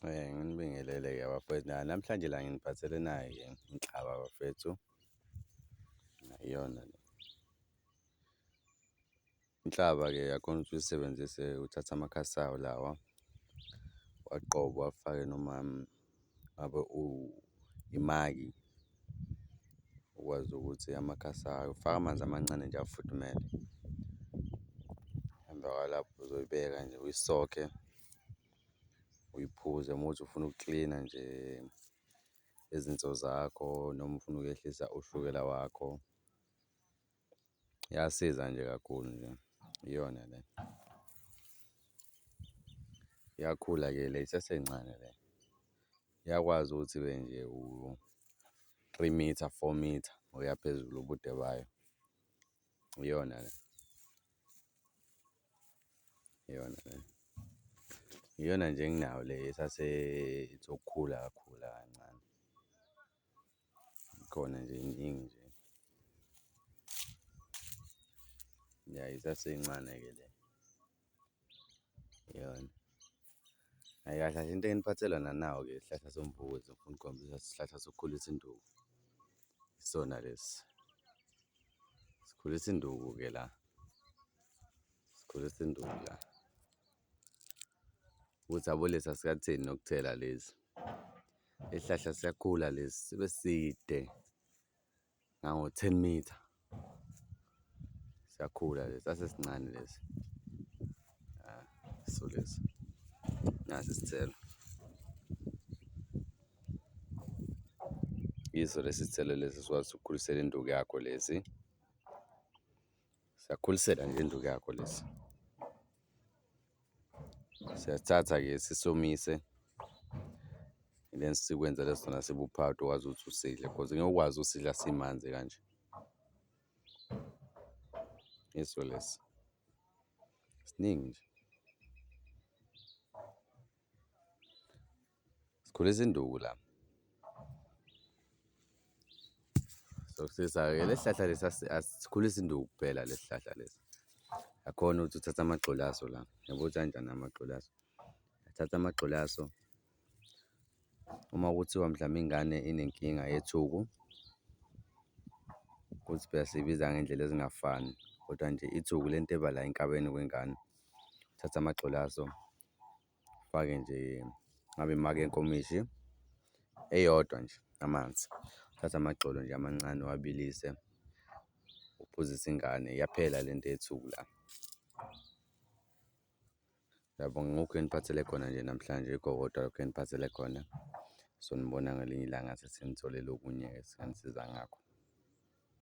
Nginibingelele-ke bafowethu, namhlanje la nginiphathele nayi-ke inhlaba bafethu, iyona le. Inhlaba-ke uyakhona ukuthi uyisebenzise uthathe amakhasi awo lawa uwaqobe uwafake noma ngabe imaki, ukwazi ukuthi amakhasi ayo, ufake amanzi amancane nje afudumele. Emva kwalapho uzoyibeka nje uyisokhe, uyiphuze uma kuwukuthi ufuna ukuklina nje izinso zakho noma ufuna ukwehlisa ushukela wakho. Iyasiza nje kakhulu nje, iyona le. Iyakhula-ke le isasencane le, iyakwazi ukuthi ibe nje u-three mitha, four mitha ukuya phezulu ubude bayo. Iyona le, iyona le. Iyona nje enginayo le esase ithi ukukhula kakhula kancane. Ikhona nje iningi nje. Ya isasencane-ke le, iyona. Hhayi kahle kahle into enginiphathele yona nawu-ke isihlahla somvukuza ngifuna ukunikhombisa isihlahla sokukhulisa induku, isona lesi. Sikhulisa induku-ke la, sikhulisa induku la. Ukuthi yabo lesi asikatheli nokuthela lesi. Isihlahla siyakhula lesi sibe side ngango-ten mitha. Siyakhula lesi sisasesincane lesi, ya yiso lesi, nasi isithelo. Yiso lesi sithelo lesi esikwazi ukukhulisela induku yakho lesi, siyakukhulisela nje induku yakho lesi. Siyasithatha-ke sisomise then sikwenzele sona sibe uphawuda ukwazi ukuthi usidle cause ngeke ukwazi usidla simanzi kanje. Yiso lesi, siningi nje. Sikhulisa induku la. Sokusisa-ke lesi sihlahla lesi asikhulisi induku kuphela lesi sihlahla lesi, uyakhona ukuthi uthathe amagxolo aso la, yabo ukuthi anjani amagxolo aso, thatha amagxolo aso, uma kuthiwa mhlawumbe ingane inenkinga yethuku, kuthi phela siyibiza ngey'ndlela ezingafani kodwa nje ithuku lento eba la enkabeni kwengane. Thatha amagxolo aso, ufake nje ngabe imaki yenkomishi eyodwa nje amanzi, uthathe amagxolo nje amancane uwabilise, uphuzise ingane iyaphela lento yethuku la. Ngiyabonga ngokhu enginiphathele khona nje namhlanje, yikho kodwa lokhu enginiphathele khona. Sonibona ngelinye ilanga sesinitholele okunye-ke esinganisiza ngakho.